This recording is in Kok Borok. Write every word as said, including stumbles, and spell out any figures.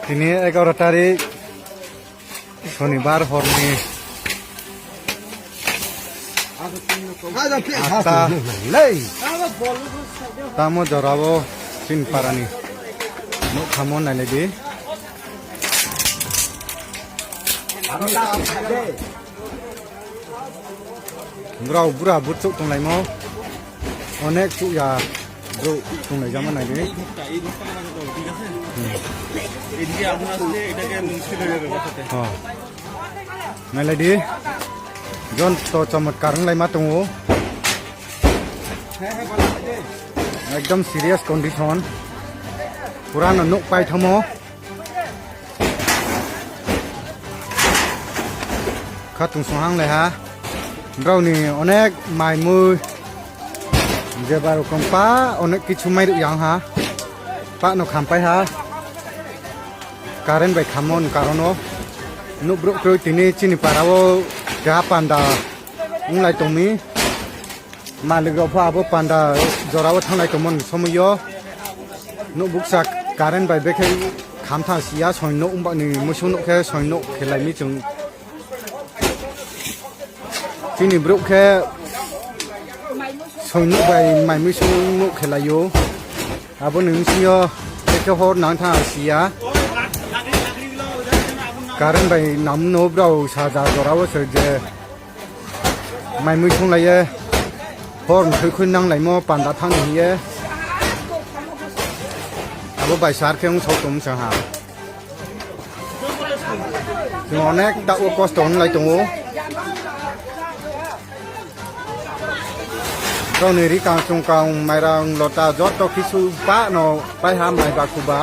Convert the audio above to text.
Tini egaroh tarik, Sonibar horni atta. Tamo jorao chini parani nukthamo nailaidi. Borok bura buchuk tonglaimo. Onek chukya borok tonglaijama nailaidi. এদিকে আগুন আসলে এটাকে মুছে দেবে ব্যবস্থাতে। Oh. Nailaidi. Jonto chomotkar wnglaima tongo. Ekdom serious condition. Purano nuk paithamo. Khatung sohang lai ha. Brao ni onek mai mui. Je bar rokom pa onek kichu mai ruk yang ha. Pa no khampai ha. Current bai khammo ni karon o. Nuk bruk kroi tini chini para o keha panda wng lai tong mi. Malik rok pho abo panda jora o thang lai tongmo ni somoi o. Nuk bukcha current bai bekhe kham thang si ya soi nuk wng bak ni muisung nuk khe soi nuk khe lai mi chwng. Chini borok khe soinok bai mai mui song nuk khelai o. Abo ni bisingo tei khe hor nang thang si ya. Current bai nam no brao sa ja jora o se je mai mui song lai ye. Hor mthoi khoi nang lai mo panda thang ni ye. Abo bai sar khe wng sok tong sa ha. Chwng onek taoh o kosto wng lai tongo. Chwngni ri kang chwng kang mairang lota joto kisu ba no pai ha mai ba kuba.